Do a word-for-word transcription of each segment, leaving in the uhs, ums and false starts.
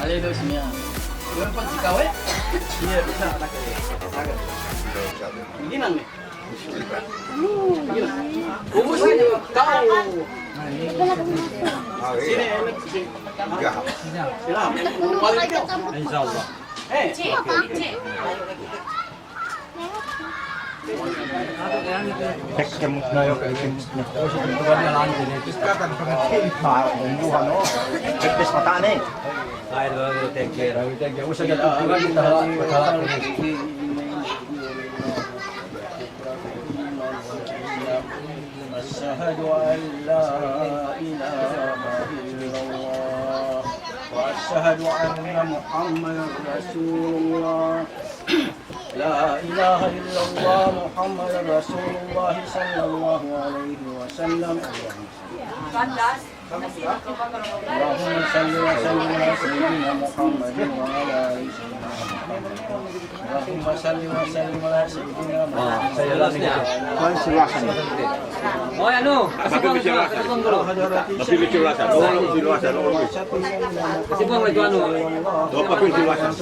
Alay daw siya. Meron pa si Kawe? Iya, bisa. Hindi lang eh. Ubus na yun. Tao. Sino yan? Sila. Balik ito. Inshallah. Eh. Cek kamu na yung kayo. Ah, yung buha, no? Cek test mata ni. Ay, thank you. Thank you. Usa ka tutukan kita. أشهد أن لا إله إلا الله وأشهد أن محمدا رسول الله. لا إله إلا الله محمد رسول الله صلى الله عليه وسلم. اللهم صل وسلم على سيدنا محمد وعلى آل سيدنا محمد. اللهم صل وسلم على سيدنا محمد. Kuwan si Wasan. Oy, anu, kasi kuwan si Wasan. Kasi kuwan si Wasan. Kasi kuwan si Wasan.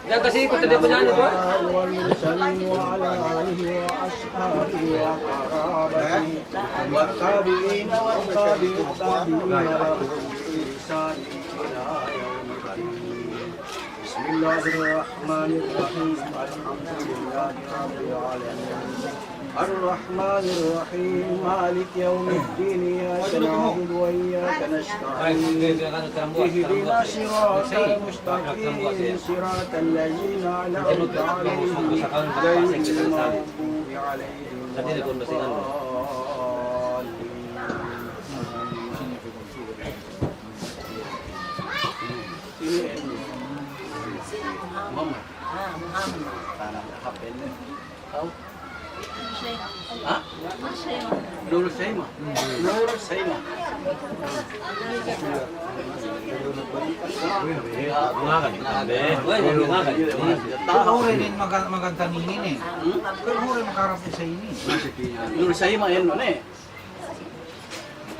Yan kasi kung tadi pa niya, ano to? وعلى آله وأصحابه وقرابته والتابعين وتابع التابعين لهم بإحسان إلى يوم الدين. بسم بسم الله الرحمن الرحيم. الحمد لله رب العالمين. الرحمن الرحيم. مالك يوم الدين. إياك نعبد وإياك نستعين. اهدنا الصراط المستقيم. صراط الذين أنعمت عليهم غير المغضوب عليهم ولا الضالين. Muhammad. Ah, Muhammad. Tanah apa ini? Kau? Ha? Nur Saima. Nur Saima. Ya. Bungakan. Bungakan. Tahu ini makan, makan tani ini nih. Hmm? Kan orang makarap sa ini. Nur Saima yan, no, ne?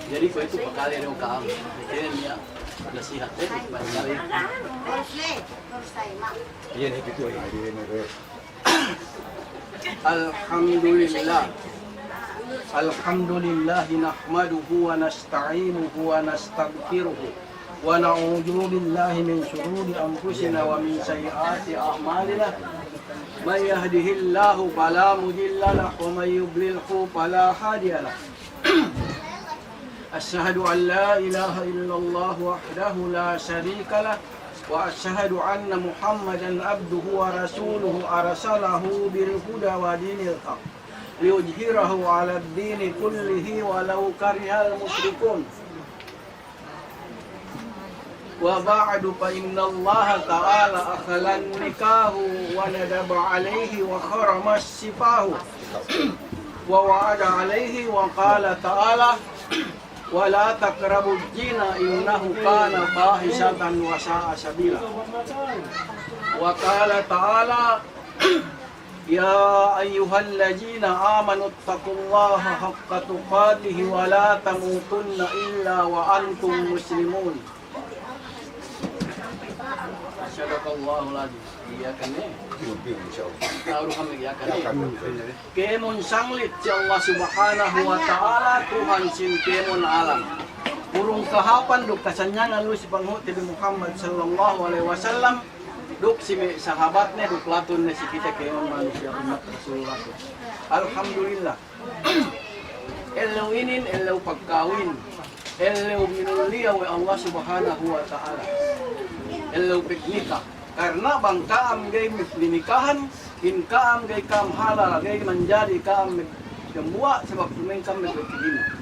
Jadi, kuwe'itu pakale daw kaam. Kaya niya, nasihat, eh, balik-balik. Iya, nih, gitu, ya. الحمد لله. الحمد لله نحمده ونستعينه ونستغفره ونعوذ بالله من شرور أنفسنا ومن سيئات أعمالنا. من يهده الله فلا مضل له ومن يضلله فلا هادي له. أشهد أن لا إله إلا الله وحده لا شريك له، وأشهد أن محمدا عبده ورسوله أرسله بالهدى ودين الحق ليظهره على الدين كله ولو كره المشركون. وبعد، فإن الله تعالى أحل النكاح وندب عليه وحرم السفاح ووعد عليه، وقال تعالى: ولا تقربوا الزنا إنه كان فاحشة وساء سبيلا. وقال تعالى: يا أيها الذين آمنوا اتقوا الله حق تقاته ولا تموتن إلا وأنتم مسلمون. صدق الله العظيم. Iya kan, eh? Tahu kami, iya kan, eh? Kēmon sanglit sin Allah Subhanahu wa Ta'ala, Tuhan sin kēmon alam. Urung kahāpan duk kasannyangan luy sin Panghu' Nabi Muhammad sallallahu alayhi wasallam, duk sin manga sahabat niya, duk latun niya sin kita kēmon manusiya' ummat Rasulullah. Alhamdulillah. Ellew ini, ellew pagkawin. Ellew minulliya we' Allah Subhanahu wa Ta'ala. Ellew pagnikah. Karna' bang kaam ga'i minikahan, in kaam ga'i kaam halal, ga'i manjari kaam magdambuwa', sabab kumain kaam magdambuwa'.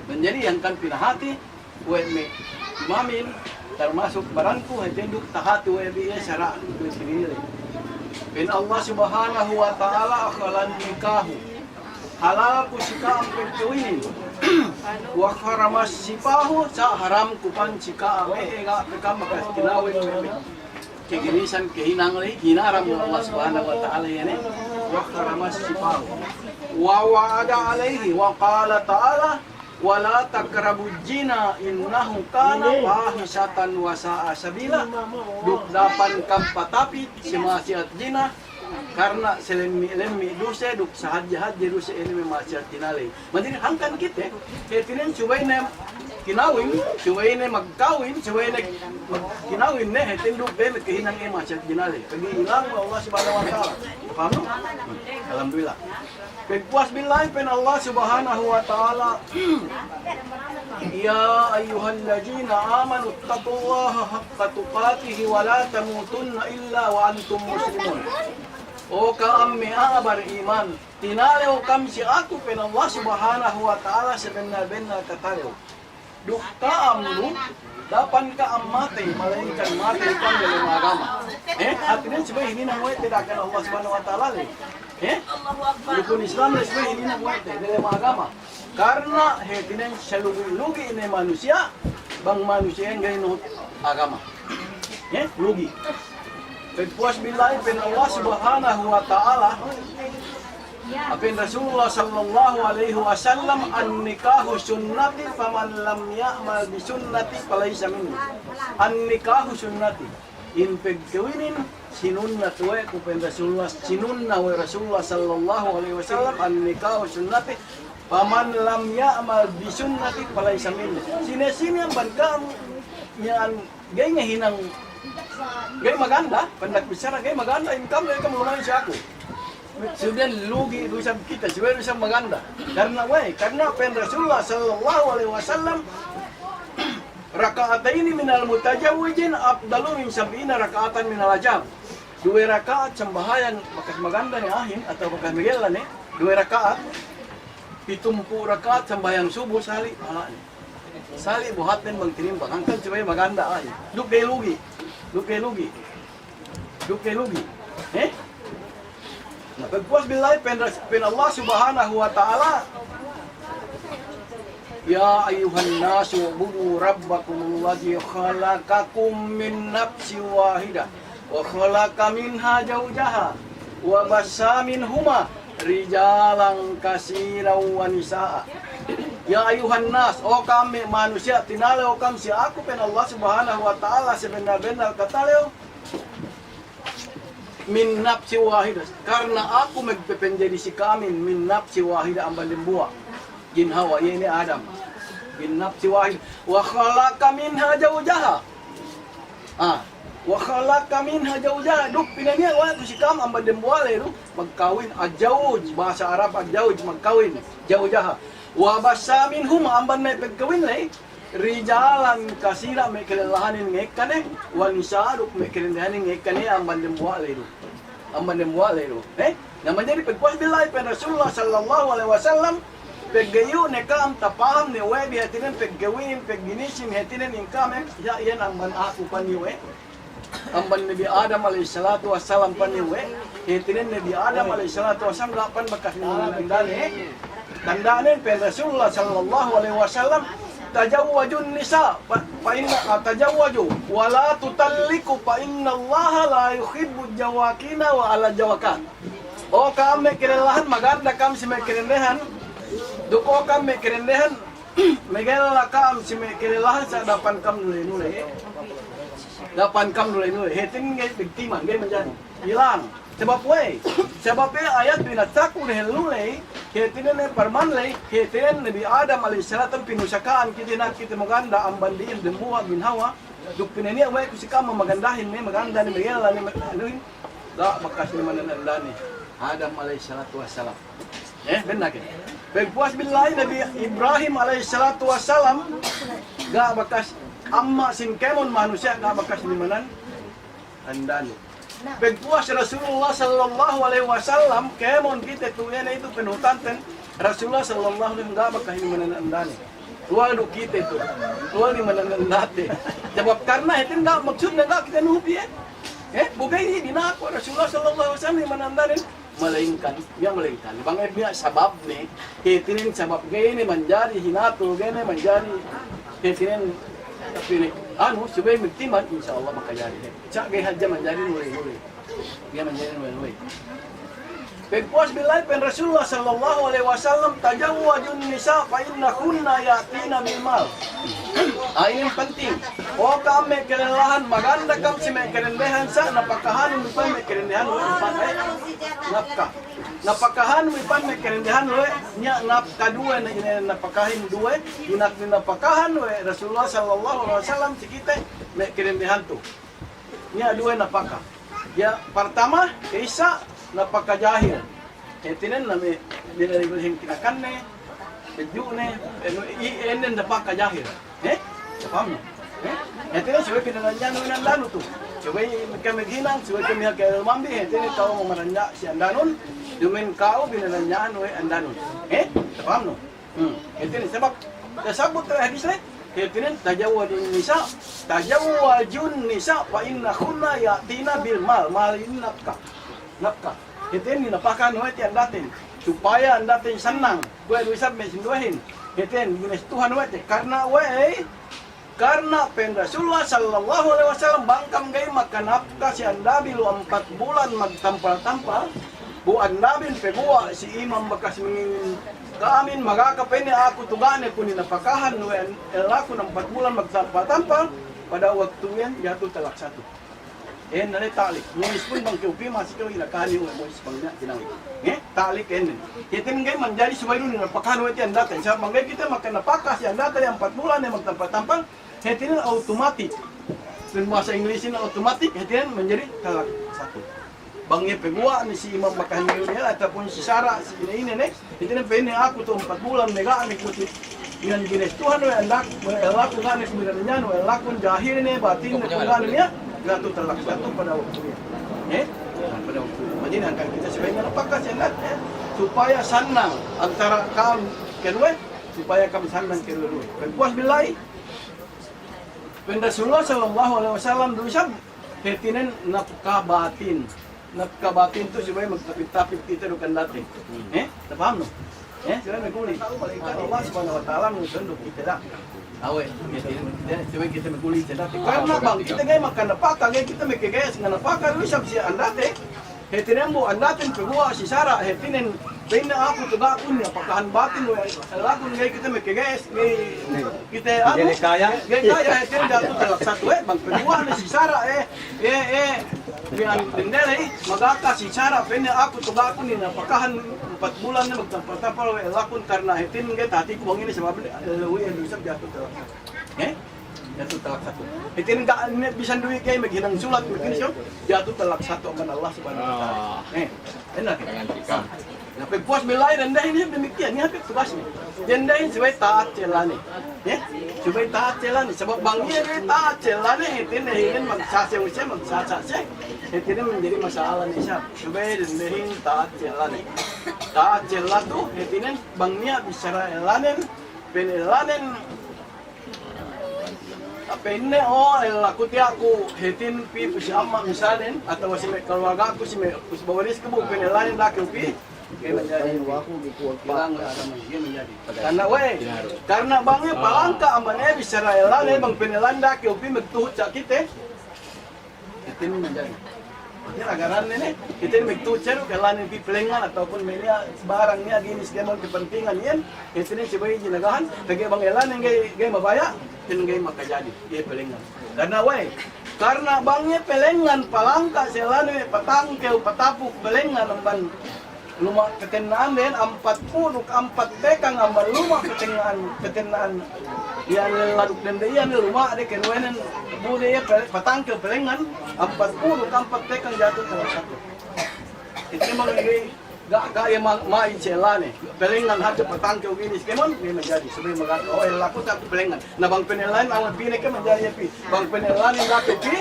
Manjari yan kan pinahati, we' me' imamin, tarmasuk baran ku, hāti niya duk tahati we' biya' sara' we' pinili. Pa'in Allah Subhanahu wa Ta'ala, أحل النكاح. Halal ku sin kaam pagkawinin. وحرم السفاح, sa' haram ku pa sin kaam, eh, eh, ga' kaam makakinawin we' me' kaginisan, kahinang lay, hinaram sin Allah Subhanahu wa Ta'ala yan, eh. وحرم السفاح. ووعد عليه، وقال تعالى: ولا تقربوا الزنا إنه كان فاحشة وساء سبيلا. Duk dapan kaam patapit sin maksiyat zina, karna' salemmi'-lemmi' dusa, duk sahadje-hadje dusa ini me' maksiyat zina lay. Manjari hangkan kita, hāti niya subay na kinawin, subay na magkawin, subay na magkinawin na, hāti niya duk bebe kahinang ini maksiyat zina lay. Paghilang Allah Subhanahu wa Ta'ala. Paham, no? Alhamdulillah. Pagpuas billahi, pa'in Allah Subhanahu wa Ta'ala, يا أيها الذين آمنوا اتقوا الله حق تقاته ولا تموتن إلا وأنتم مسلمون. O kaam miya'abar iman, tinalew kamu sin aku, pa'in Allah Subhanahu wa Ta'ala, sabennal-bennal katalew. Duk kaam lu, dapan kaam matay, malaingkan matay kaam dalam agama. Eh, hāti niya subay hininang we' te dayn kan Allah Subhanahu wa Ta'ala lay. Eh? Rukun Islam lay subay hininang we' te dalam agama. Karna' hāti niya salugi-lugi in manusiya', bang manusiya' yan ga'i nuhut agama. Eh, lugi. Pagpuas billahi, pa'in Allah Subhanahu wa Ta'ala, pa'in Rasulullah sallallahu alayhi wasallam, النكاح سنتي فمن لم يعمل بسنتي فليس مني. النكاح سنتي. In pagkawinin, sinunnat we' ku, pa'in Rasulullah, sinunna we' Rasulullah sallallahu alayhi wasallam, النكاح سنتي فمن لم يعمل بسنتي فليس مني. Sine-sine in bang kaam yan ga'i niya hinang Gay maganda, pandak bichara, gay maganda, income na income lumayan siya aku. Subay lugi' duun isab kita, subay duun isab maganda. Karna' way, karna' pa'in Rasulullah sallallahu alayhi wasallam, ركعتين من المتزوجين أفضل من سبعين ركعة من العجام. Duwa rakaat sambahayang bakas maganda niya ahin, atawa bakas magella niya, duwa rakaat, pitumpū' rakaat sambahayang subuh sali', ala niya. Sali' buhatin bang tinimbang. Hangkan subay maganda ay. Duk gay lugi'. Duk gay lugi'. Duk gay lugi'. Eh? Na, pagpuas billahi pa'in Ras-, pa'in Allah Subhanahu wa Ta'ala, يا أيها الناس اعبدوا ربكم الذي خلقكم من نفس واحدة وخلق منها زوجها وبث منهما رجالا كثيرا ونساء. يا أيها الناس, O kamu manusiya', tinala' kamu sin aku pa'in Allah Subhanahu wa Ta'ala, sabenar-benar katalew, من نفس واحدة. Karna' aku magpapanjari sin kamu, من نفس واحدة, amban dambuwa'. Ginhawa, ini Adam. من نفس واحدة. وخلق منها زوجها. Ah. وخلق منها زوجها. Duk pinaniya' aku sin kamu amban dambuwa' lay du. Magkawin. الزوج. Bahasa Arab الزوج. Magkawin. زوجها. وبث منهما. Amban na pagkawin lay. رجالا كثيرا, may kalellahan in ngekka ne, ونساء, duk may kadendehan in ngekka ne, amban dambuwa' lay du. Amban dambuwa' lay du. Eh? Na manjari pagpuas billahi pa'in Rasulullah sallallahu alayhi wasallam, paggayu' ne kamu tapaham ne, way biya' hatinen paggawi' in, pagginis in, hatinen in kamu, ya, yan amban aku paniyu, eh. Amban Nabi Adam alayhi salatu wassalam paniyu, eh. Hatinen Nabi Adam alayhi salatu wassalam, dapan bakas niya tanda' ne. Tanda' ne pa'in Rasulullah sallallahu alayhi wasallam, تزوجوا النساء، ف-، فإن، ah, تزوجوا، ولا تطلقوا، فإن الله لا يحب الجواكين ولا الجواكات. O kamu may kalellahan, maganda kamu sin may kadendehan. Duk o kamu may kadendehan, magella kamu sin may kalellahan sa' dapan kamu nulay-nulay. Dapan kamu nulay-nulay. Hatinen gay biktima, gay manjari. Hilang. Sabab way. Sabab in ayat binasa ku dahil nulay, hatinen in parman lay, hatinen Nabi Adam alayhi salatu pinusakaan kita na kita maganda amban diin dambuwa' ginhawa. Duk pinaniya' way ku sin kamu magandahin ne, maganda ne, magella ne, mag-, anuhin. Ga' bakas niya manananda ni Adam alayhi salatu wassalam. Eh, benar ke? Pagpuas billahi Nabi Ibrahim alayhi salatu wassalam, ga' bakas, amma sin kēmon manusiya', ga' bakas niya manananda ni. Pagpuas Rasulullah sallallahu alayhi wasallam, kēmon kita tu, yan itu panuhutanten, Rasulullah sallallahu alayhi wasallam, ga' bakas niya manananda ni. Tuwal du kita tu. Tuwal di' manananda te. Sabab karna' hatinen ga' maksud na ga' kita nuhupi, eh. Eh, bugay di' dinaku Rasulullah sallallahu alayhi wasallam manananda ni. Malaingkan, ya malaingkan. Bang biya' sabab ne, hatinen sabab gay ne manjari hinatu, gay ne manjari, hatinen, tapi ne, anu, subay magtiman, insya Allah makajari. Sa' gay hadja manjari nulay-nulay. Gay manjari nulay-nulay. Pagpuas billahi pa'in Rasulullah sallallahu alayhi wasallam, تزوجوا النساء فإنهن يأتين بالمال. Ah, ini in penting. O kamu may kalellahan, maganda kamu sin may kadendehan sa', napakahan mu pa in may kadendehan, way, napaka-, napakahan mu pa in may kadendehan, way, niya' napaka duwa na ini napakahan duwa, dinak ni napakahan, way, Rasulullah sallallahu alayhi wasallam, sin kita, may kadendehan tu. Niya' duwa napaka. Ya, partama, isa, napaka jahil. Hatinen na may, di' na regular in kinakan ne, tadju' ne, anu, i-, enen napaka jahil. Eh? Paham? Eh? Hatinen subay pinananjaan in andanu tu. Subay kami hinang, subay kami kaya mambi, hatinen kaw mamananja' sin andanun, dumin kaw binananjaan in andanun. Eh? Paham no? Hmm. Hatinen sabab, tasabut dayn hadis ne. Hatinen تزوجوا النساء، تزوجوا النساء فإنهن يأتين بالمال. Mal ini napka. Napka. Hatinen napakahan we ti andatin. Supaya andatin sannang. Kuwe' du isab me' sinduwehin. Hatinen ginastuhan we ti. Karna' we, karna' pa'in Rasulullah sallallahu alayhi wasallam, bang kamu gay makanapka sin andabi lu ampat bulan magtampal-tampal, bu andabi in paguwa' sin imam bakas mangingin kamin, magaka pa ini aku tuga' ne ku ni napakahan we' in ella ku ampat bulan magtampal-tampal, pada waktu yan, yadtu talak satu. Eh, nalay talik. Munis pun bang kaw pima si kaw inakani we' munis pang niya tinawi. Eh, talik inin. Hatinen gay manjari subay du ni napakahan we' ti andatin. Sa' bang gay kita makanapaka sin andatin ampat bulan ne magtampal-tampal, hatinen automatic. Dayn bahasa Inglis ini automatic, hati niya manjari talak satu. Bang niya paguwa' ini si imam makahindu' niya, ataupun si sara', si ini, ini, ini. Hati niya pa'in niya aku tu ampat bulan, mega ini kuti. Iyan ginis Tuhan, we, anak, we, elakun, gani kumiran niya, we, elakun, jahil ini, batin ini, kung gani niya, jatu talak satu pada waktu niya. Eh? Pada waktu niya. Jadi, hangkan kita sebaiknya napaka siya, eh? Supaya sannang antara kami karuwa, supaya kami sannang karuwa. Pagpuas bilay, pa'in Rasulullah sallallahu alayhi wasallam, duun isab, hati niya napaka batin. Napaka batin tu subay magtapit-tapit kita dukan dati. Eh? Napaham, no? Eh? Sila naguli. Allah subhanahu wa ta'ala nung sunduk kita da. Awe, hati niya, subay kita naguli sa dati. Karna' bang kita ga'i makanapaka, ga'i kita makagayas nganapaka, duun isab siya andate. Hati niya bu, andate paguwa' si sara', hati niya, pa'in niya aku tuga' ku niya, pakahan batin, we, elakun ga'i kita makagayas, ga'i kita, anu, ga'i kaya, hati niya jatu talak satu, eh, bang paguwa' na si sara', eh, eh, eh, biya' dindere, eh, magaka si sara', pa'in niya aku tuga' ku niya, pakahan ampat bulan niya, magtampal-tampal, we, elakun karna' hati niya, ga'i tati ku bang ini sabab, eh, we, duun isab jatu talak satu. Eh? Jatu talak satu. Hati niya ga', ini bisan duwi kay maghinang sulat, maghinang sulat. Jatu talak satu amban Allah subhanahu wa ta'ala. Eh, enak. Na pagpuas bilay, dandahin niya damikkiyan, niya pagpuas niya. Dandahin subay taat siya lani. Eh? Subay taat siya lani. Sabab bang niya subay taat siya lani, hati niya dayn magsasa' siya, magsasa' siya. Hati niya manjari masalah niya siya. Subay dandahin taat siya lani. Taat siya latu, hati niya bang niya bichara lanin, pa'in lanin, pa'in niya, oh, ella ku tiya' ku, hati niya pi, pu si ama' misalin, atawa si me' kaluarga ku, si me', pu si bawalis ku bu, pa'in lanin da ku pi. Kaya manjari. Bilang, ah, sama, kaya manjari. Karna', we, karna' bang niya palangka', ama' niya, bichara lanin, bang pa'in lanin da ku pi, magtuhut sa kita. Hati niya manjari. Hati niya agaran niya ini, hati niya magtuchar, kailangan pi palengngan ataupun may niya barang niya ginis kemon kapantingan yan, hati niya subay jinagahan, pegge' bang kailangan ga'i, ga'i mabaya', hati niya ga'i makajari, ga'i palengngan. Karna' way, karna' bang niya palengngan, palangka' siya lanu, patangkew, patapuk, palengngan, amban luma' katennaan dayn, ampat pulu' ampat tekang amban luma' katennaan, katennaan. Yan laduk dayn da yan, luma' da kanuwenan, buli ya pa-, patangkew palengngan, ampat pulu' ampat tekang jatu talak satu. Itu manga ini, ga', ga' ya ma-, main sila ni. Palengngan hadja patangkew ginis kemon, di' manjari. Subay magaka, oh, ella ku sa' ku palengngan. Na bang pa'in lanin, awn pī na ke manjari ya pi. Bang pa'in lanin, ga' ke pi,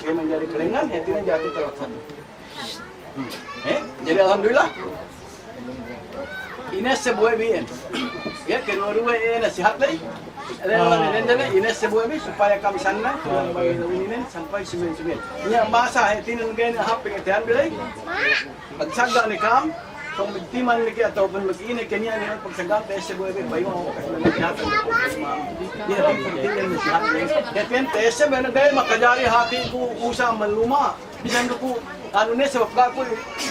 di' manjari palengngan, ya, di' na jatu talak satu. Hmm. Eh, jadi alhamdulillah. Ini sebuah bi yan. Ya, kanuwa-ruwa, eh, nasihat lagi. Ini sebuah bi supaya kami sannang, ini sampay sumin-sumin. Ini masa, eh, tinan gaya ni haping itihan bilay. Magsagga' ni kam, kung magtiman ni kaya ataupun mag-ini kaniya ni pagsagga' tayo sebuah bi, payo ako kasi nasihat. Ya, tinan nasihat lagi. Ya, tinan tayo sebuah bi, makajari hati ku usa' maluma'. Bisan ku, anu niya, sabab ga' ku,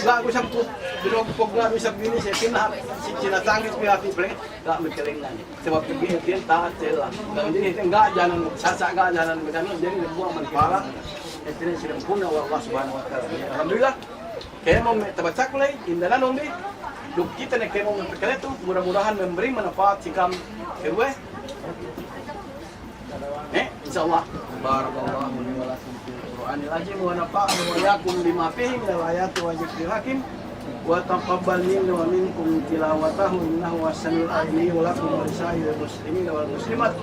ga' ku isab ku, bilang ku ga' ku isab ginis, eh, pina-, si-, sinasangit ku hati, pre, ga' magkalingan. Sabab ku, biya' yan, taat sila. Laung niya, ga' janan, sasa' ga' janan, maganu, jadi nagbuwa' manpara. Eh, tinan sila puna wa Allah Subhanahu wa Ta'ala. Alhamdulillah. Kaya mau tabaca ku lagi, indanan umbi. Duk kita na kaya mau magpakaletu, mura-murahan memberi manfaat si kam. Kaya, إيه؟ إن شاء الله. بارك الله لي ولكم في القرآن العظيم ونفعني وإياكم بما فيه من الآيات والذكر الحكيم وتقبل مني ومنكم تلاوته إنه هو السميع العليم لي ولكم ولسائر المسلمين والمسلمات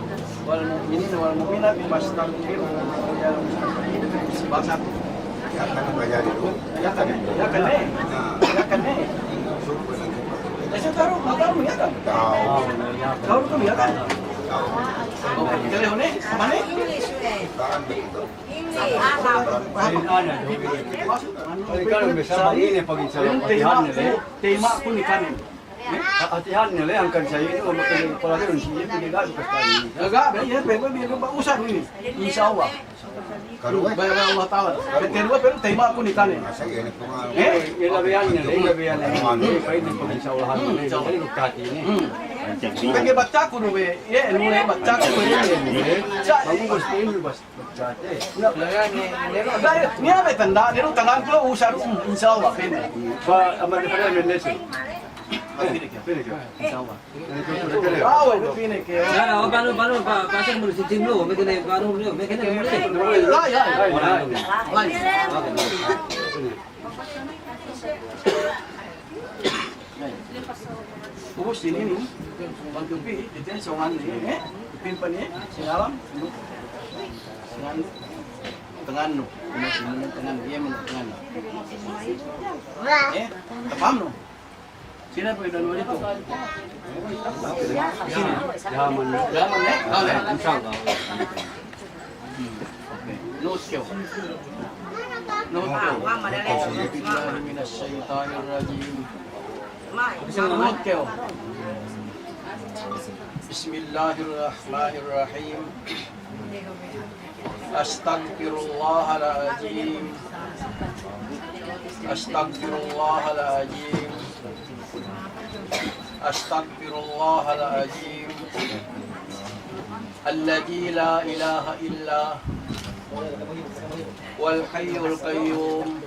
والمؤمنين والمؤمنات فاستغفروه إنه هو الغفور الرحيم. Bahasa. Yakan, yakan, eh. Yakan, eh. Ese taru, mataru, yakan. Taru tu, yakan. Okay, kalian ni, mana? English, eh. English. Arab. Pag ikaw, may sabang ini, pag isa, Yung patihan tema nila, eh. Ku, tema ku ni kanin. Patihan nila, ang kansa yun, o makaling pala yun, hindi, hindi gabi ka sa kanin. Gaga, ba, yan, ba, ba, ba, ba, usan ini. Insya Allah. Karuwe? Ba, ba, Allah Ta'ala. Pero, pero tema ku ni kanin. Asa yan, ito nga. Eh? Ilabihan niya, ilabihan niya. Ano, ano? Hindi, pwede pag isa ulan. Hmm, insya Allah. Hindi, magkati ini. Hmm. Pag ibatsa ku, no, eh, eh, ano, eh, batsa ku, eh, eh. Sa, Bagus, bagus, bas-, bas-, bas-, eh. Niya, niya, may tanda, niya, tangan ku, usan, hmm, insya Allah, pwede. Pa, amal na pala, may lesson. Insya Allah. Sana, oh, paano, paano, pa, paano mo si Jim Lo? May kanay, paano mo, may kanay mo. Ubus ini ni, bang tupi, kita sa uman ni, eh, pimpa ni, sinalam, sinalam, tangan no, sinalam, tangan, iya, tangan. Eh, tapam no. Sino pa yung dalawa nito? Yaman. Yaman, eh? Ah, eh. Insya Allah. Hmm. Okay. Nuhut kayu. Nuhut kayu. أعوذ بالله من الشيطان الرجيم. Nuhut kayu. بسم الله الرحمن الرحيم. أستغفر الله العظيم. أستغفر الله العظيم. أستغفر الله العظيم الذي لا إله إلا هو الحي القيوم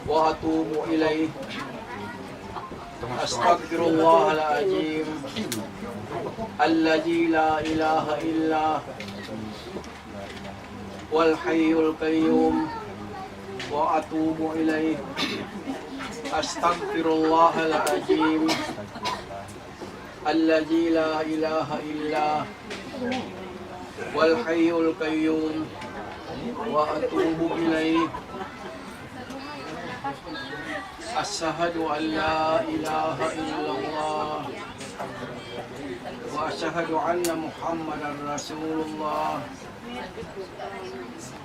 وأتوب إليه. أستغفر الله العظيم الذي لا إله إلا هو الحي القيوم وأتوب إليه. أستغفر الله العظيم الذي لا إله إلا هو الحي القيوم وأتوب إليه. أشهد أن لا إله إلا الله وأشهد أن محمدا رسول الله.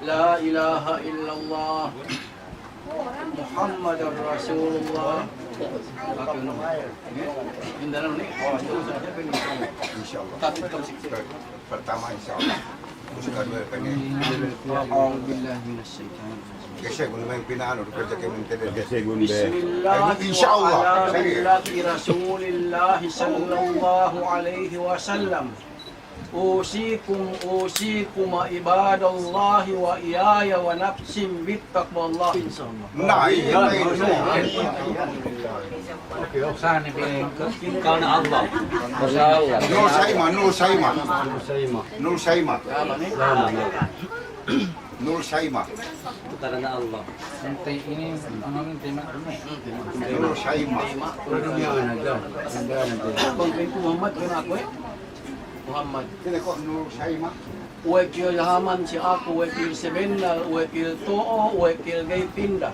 لا إله إلا الله محمد رسول الله. Insya Allah. Pertama, insya Allah. Terus kedua, kan, ya. أعوذ بالله من الشيطان الرجيم. Kasi kung may pinaano, kasi kung may بسم الله وعلى ملة رسول الله صلى الله عليه وسلم. أوصيكم، أوصيكم عباد الله وإياي ونفسي بتقوى الله. Na, iya, iya. Karna Allah. Nur Saima, Nur Saima. Nur Saima. Nur Saima. Karna Allah. Ini, ini, ini, ini, ini. Nur Saima. Bang Tengku Muhammad, kena aku, eh? Muhammad. Kena kok Nur Saima. Wakil Haman si aku, wakil Sebendal, wakil To'o, wakil Gay Pinda.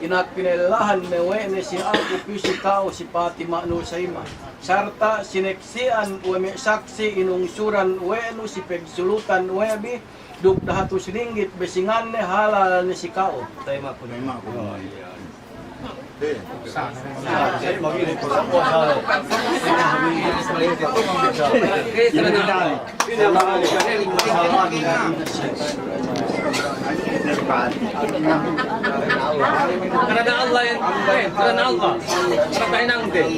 Ina' pina'ilahan ne we' ne si aku, pi si kau si Fatima Nur Saima. Sarta' sineksian we' me' saksi' inungsuran we' nu si pegsulutan we' bi, duk dahatus linggit, bisingan ne halal ne si kau. Taima ku. Taima ku. Karna Allah yan. Eh, karna Allah. Patayin ang din.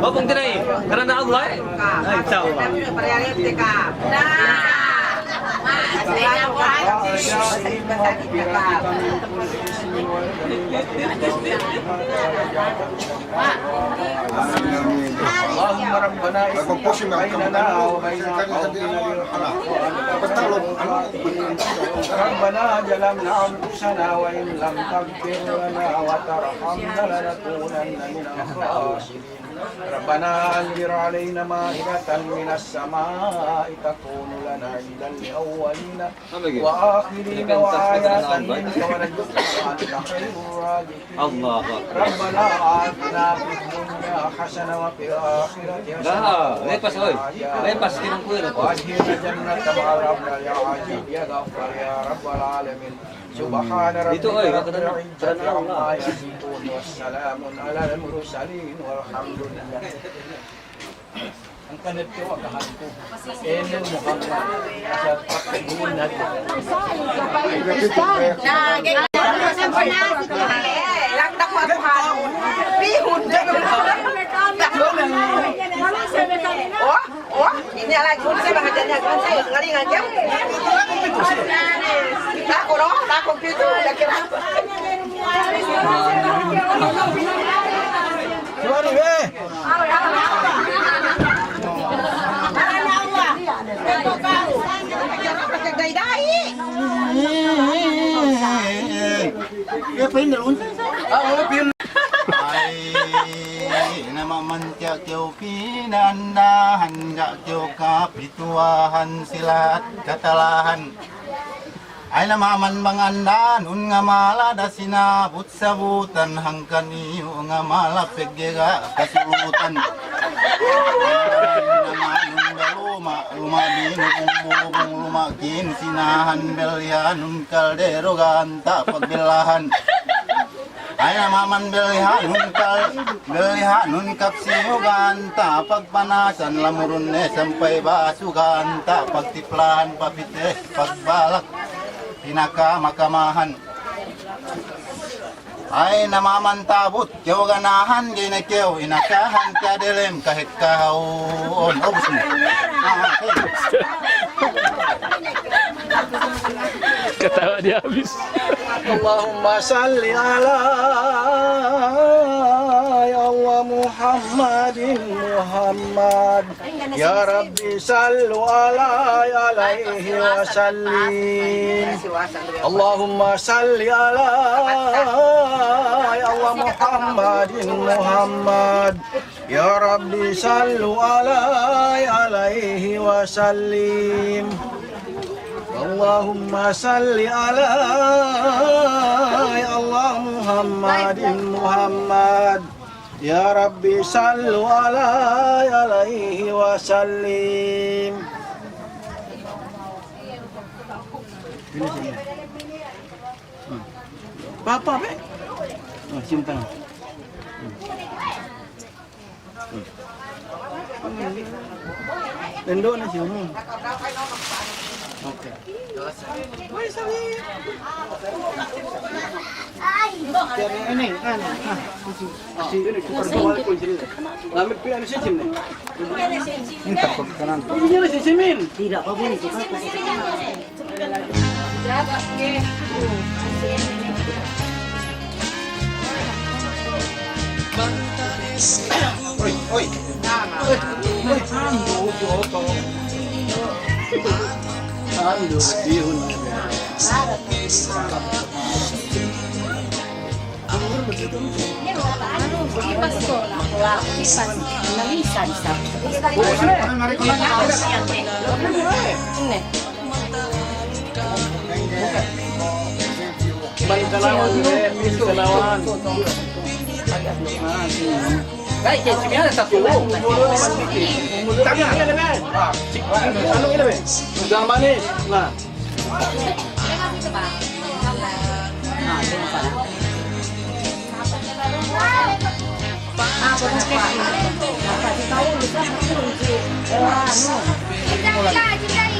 Huwag mong deny. Karna Allah, eh. Ay, insya Allah. اللهم ربنا اصلح بيننا وبين قومنا بالحق. ربنا ظلمنا أنفسنا وإن لم تغفر لنا وترحمنا لنكونن من الخاسرين. ربنا أنزل علينا مائدة من السماء تكون لنا عيدا لأولنا وآخرنا وآية منك وارزقنا وأنت خير الرازقين. Allahu Akbar. ربنا آتنا في الدنيا حسنة وفي الآخرة حسنة وقنا عذاب النار. Lepas, oy. Lepas, tinangkuin ako. وأدخلنا الجنة مع الأبرار يا عزيز يا غفار يا رب العالمين. سبحان ربك رب العزة عما يصفون وسلام على المرسلين والحمد لله. Ang kanat ko, agahan ko. Eno Muhammad. Asal pagkagunan. Lagda ko ako ha. Bihon. Oh, oh, ini lagi. Kung sa mga ganyan, kung sa ngalingan yan. Tako, no? Tako, pito. Lagi lang. Sorry, be. Ay, na mamantiya' kiyaw pinandahan, ga' kiyaw kapituwahan sila at katalahan. Ay na maman bang andanun nga mala da sinabut-sabutan hangkan iyu nga mala pegge ga kasulutan. Ay na maman da luma', luma' binubung-bubung, luma' kinsinahan, belyanun kaldero ganta' pagbilahan. Ay na maman belihanun kal, belihanun kapsiyu ganta' pagpanasan, lamurun ne sampay basu ganta' pagtiplahan, papites pagbalak pinakamakamahan. Ay na maman tabut, kiyaw ganahan, gay na kiyaw, inakahan, kiyadilem, kahit kahaun. Ubus na. Ah, okay. Katawa di' habis. اللهم صل على، يا الله، محمد، محمد. يا رب صل على، عليه وسلم. اللهم صل على، يا الله، محمد، محمد. يا رب صل على، عليه وسلم. اللهم صل على، يا الله، محمد، محمد. يا رب صل على، عليه وسلم. Papa, be? Oh, cium tangan. Tunduk na siya mo. Okay. Uy, sabi. Kaya ini, ano, ah, si, si, ano, si Pardo Alcon, sila. Lamit pa yan, si Jim, eh. Minta pagkanan. Hindi niya na si Jimin. Tidak pa po, hindi pa po. Oy, oy. Oy, oy. Ando, bihun. Ipas ko. Ipas. Namisan sa. Ini. Balik ka naman, eh, balik ka naman. Ay, kaya sige na, sa tulo. Tama. Ano ina, be? Tama ni. Na.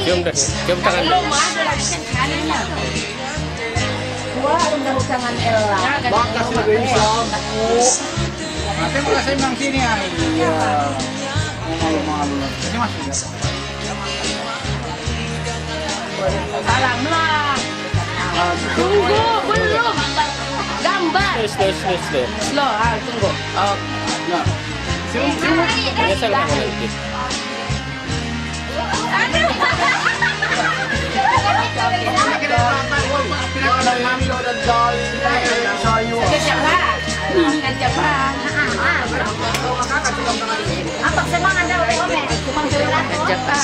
Cium deh, cium tangan deh. Bakas na rin sa ako. Ate, wala sa imang sini ay. Iya. Ang mahal-mahal na. Kasi mas Salam lah. Tunggu, belum. Gambar. Slow, slow, slow, slow. Slow, ah, tunggu. Oh. Na. Sino, sino? Biasa lang ako nagkit. Sa Japan. Sa Japan. Ang pagsamangan daw, eh, Ome. Sa Japan.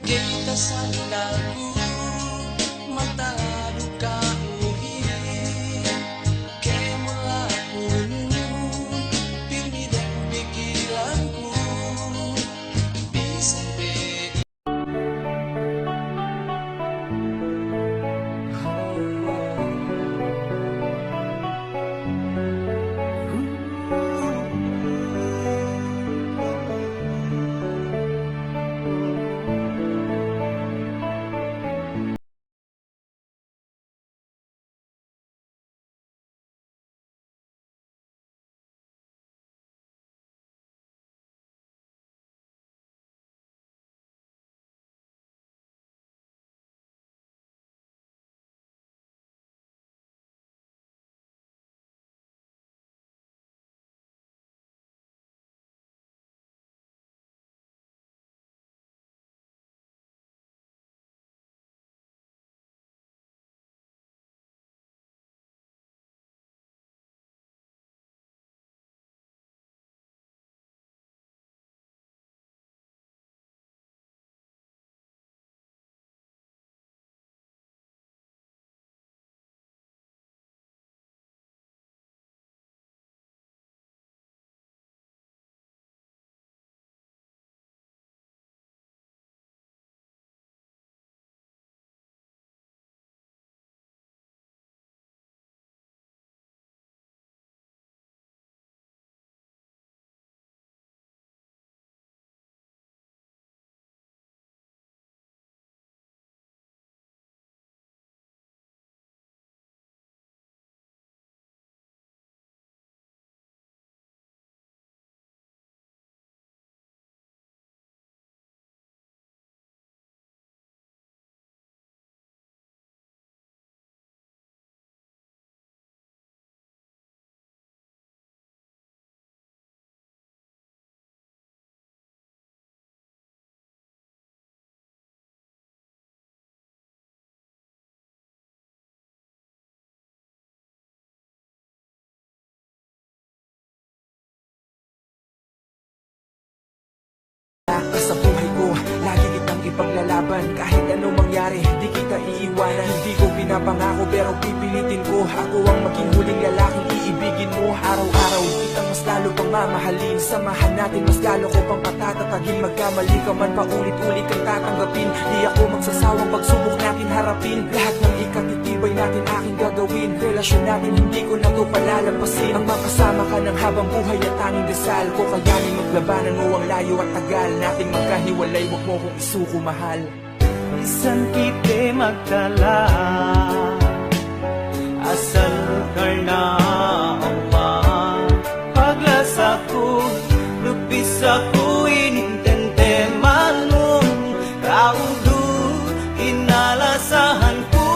Kita sa lagu, matalu ka uhi, kemula kunun, pinidek pikilan ku, bisan pe. Sa buhay ko, lagi kitang ipaglalaban. Kahit anong mangyari, di kita iiwanan. Hindi ko pinapangako, pero pipilitin ko. Ako ang maging huling lalaking iibigin mo. Araw-araw, kitang mas lalo pang mamahalin. Samahan natin, mas lalo ko pang patatatagin. Magkamali ka man, paulit-ulit kang tatanggapin. Di ako magsasawang pagsubok natin harapin. Lahat ng ikatitibay natin aking gagawin. Relasyon natin hindi ko na to palalampasin. Ang makasama ka ng habang buhay at tanging dasal ko. Kayanin mo't labanan mo ang layo at tagal nating magkahiwalay. Huwag mo kong isuko, mahal. Minsan kita magtala, asal karna Allah. Paglasa ku, lupis aku in tente malum, kaudu inalasahan ku.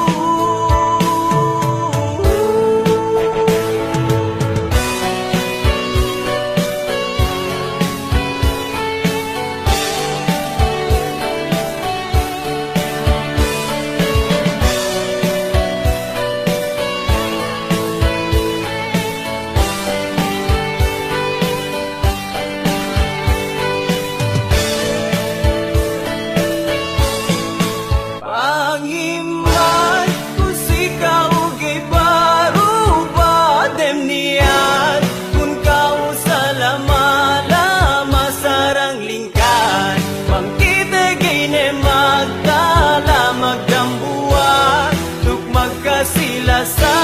Pangiman ku sikaw, ugay baru ba dem niyan, kun kaw salama-lama sarang lingkan, bang kita gay ne magtala magdambuan, duk magkasi-lasa.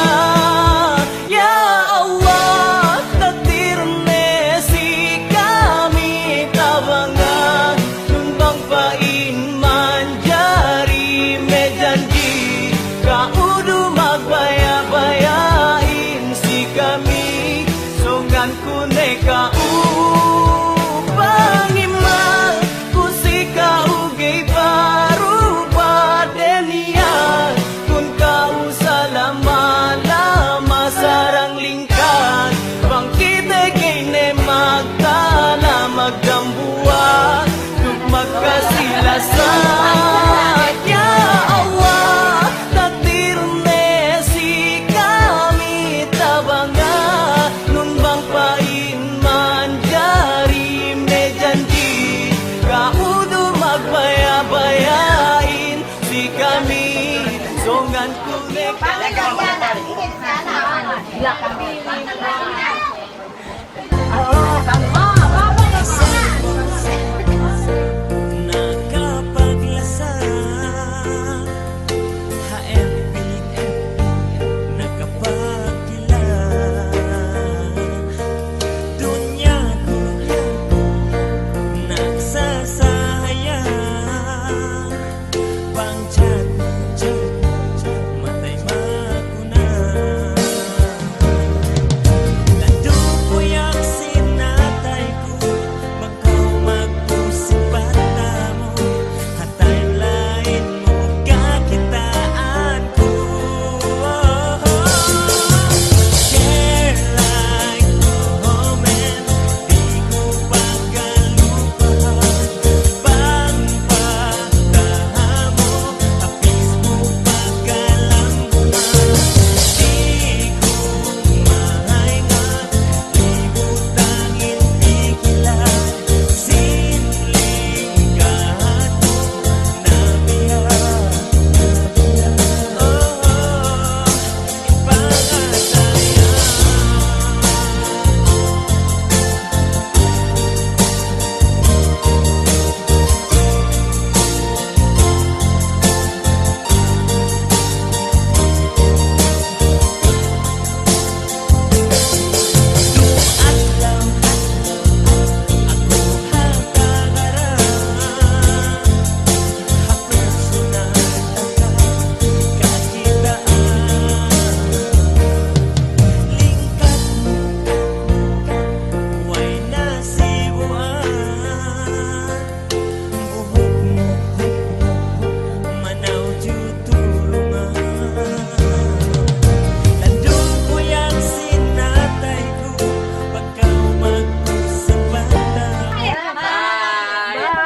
Ya Allah, takdir ne si kami tabangan, nun bang pa in manjari me janji', kaudu magbaya'-baya' in si kami, sungan ku ne kaw, pangiman ku sikaw, ugay baru ba dem niyan, kun Nakapaglasa ha F B, nakapagkila. Dunya ku nagsasaya. Bang chat, chat, chat, matay maku na. Landu' ku yan sin atay ku, bang kaw magpusing pa ta mu, ha timeline mu kakitaan ku. Care like no man, di' ku pagkalupahan. Bang pa ta mu, ha Facebook pagkalambuman. Di' ku maingat, di' butang in pikilan. Sin lingkat mu na biya', na biya'. Oh, oh.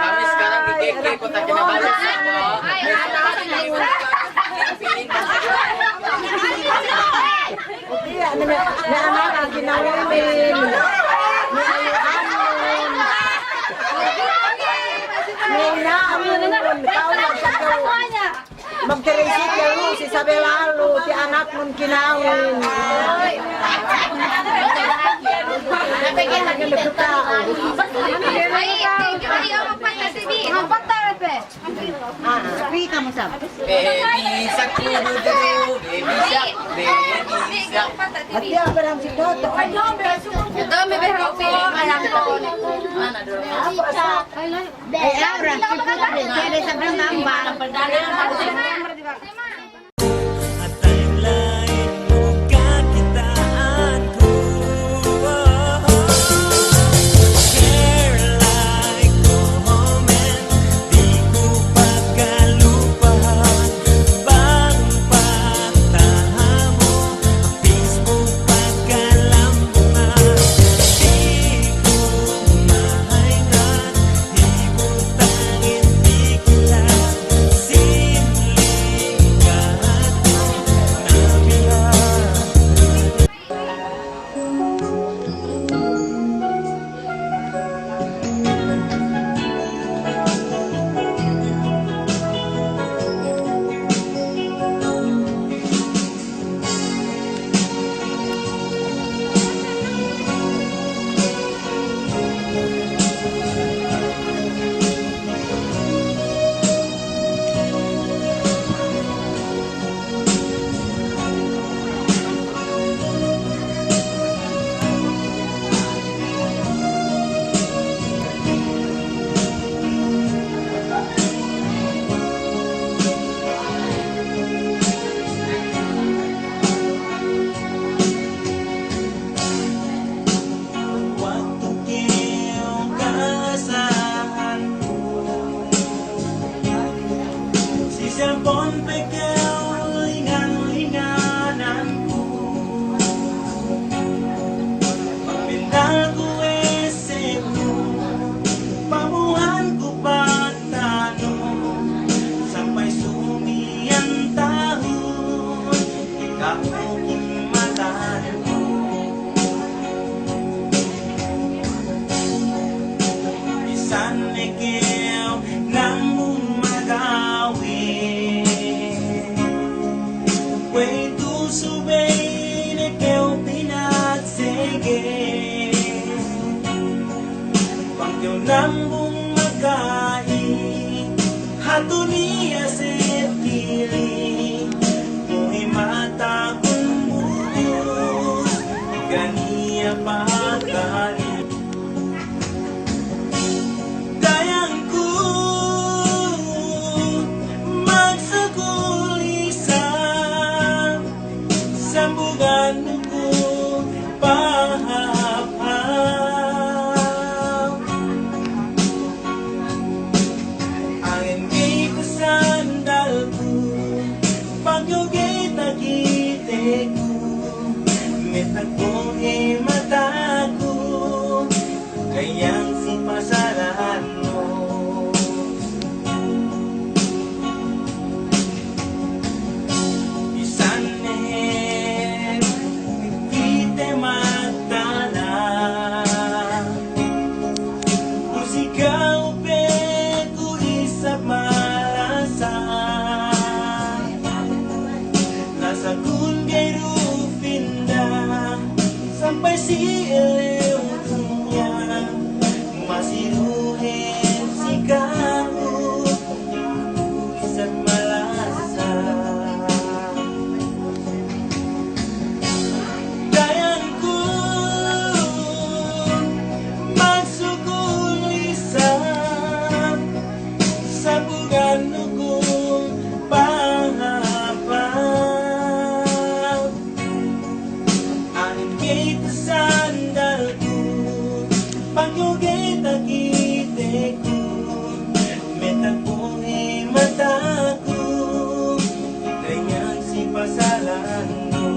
Kami sekarang di K K, Kota Kinabalu, Sabah. Iya, na, na, na, na, kinawin. Ni ayu anun. Ni namun, kau na sa kau. Magtirisik kalu, si Isabel alu, ti anak mun kinawin. Ay, thank you, ayaw magpatasibi. Magpatarape. Ah, free ka mo, sab. Baby shark, doo, doo, doo, baby shark, baby shark. Ati, apa lang si Toto? Ito, may behang ko, anak ko. Ay, Laura, si Toto, pwede sa Brahma. Nambung makain ha dunya sin tili, muhi mata kun buhus, kaniya pakari. Dayang ku magsukul isab, sambugan ku pahāp-hāp. Angin gay pasandal ku, pagyo gay takite ku, mitagbuhi mata ku, dayang sin pasalan mu. Bisan ne kite magtala, pusi kaw pe ku isab malasa. Lasa kun gay du pinda, sampay sin ellew dunya, masi du in sikahu, isab malasa. Dayang ku magsukul isab, sambugan ku pahāp-hāp. Angin gay pasandal ku, pagyo gay takite ku, mitagbuhi mata ku, dayang sin pasalan mu.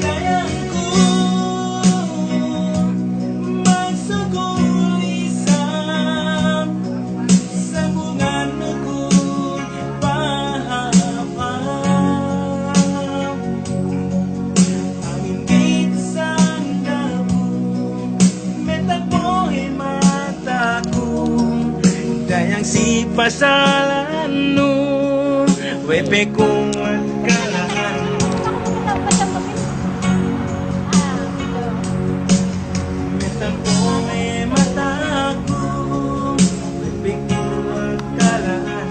Dayang ku magsukul isab, sambungan ku pahāp-hāp. Amin kaibanan ku, mitagbuhi mata ku, dayang sin pasalan mu, way pe ku magkalahan. Mitagbuhi mata ku, way pe ku magkalahan.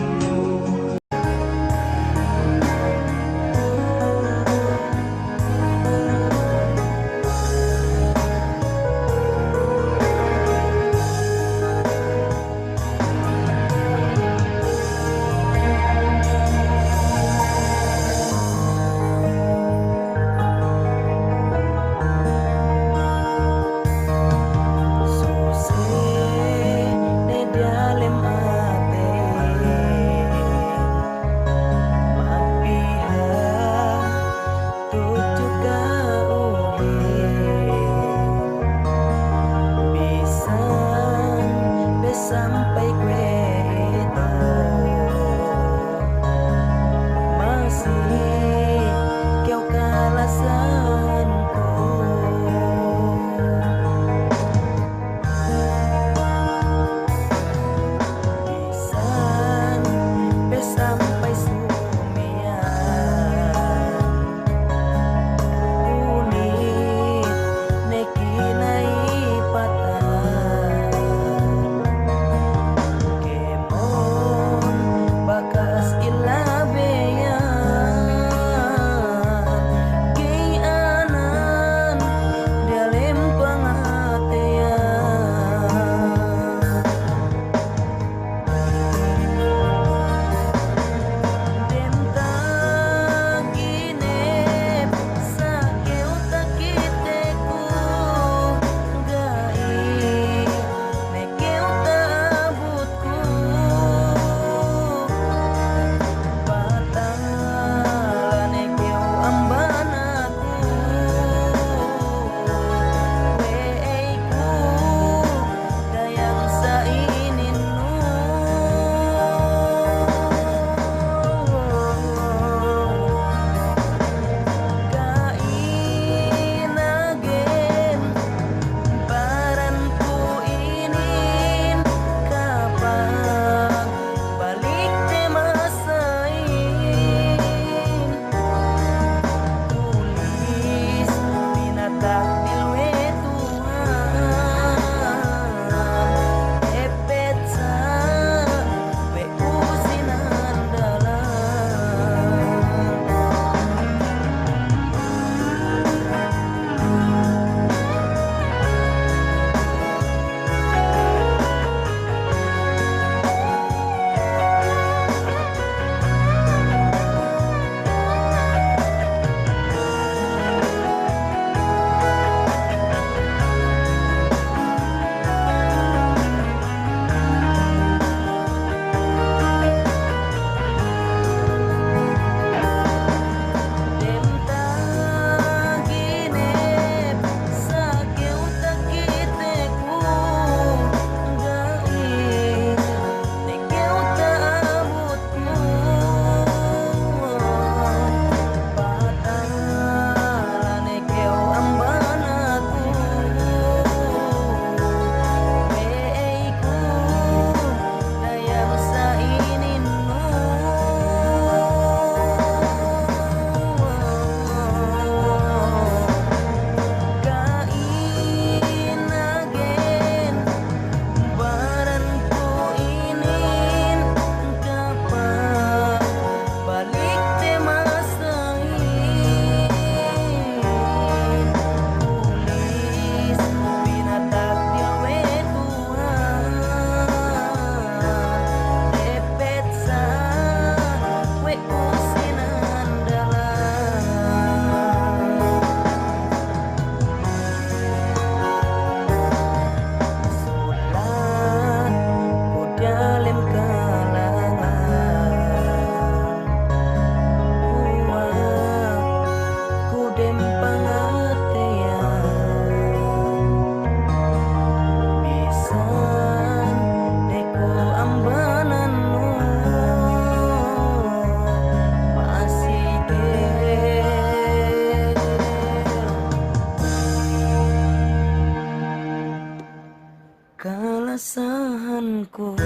asahan ku.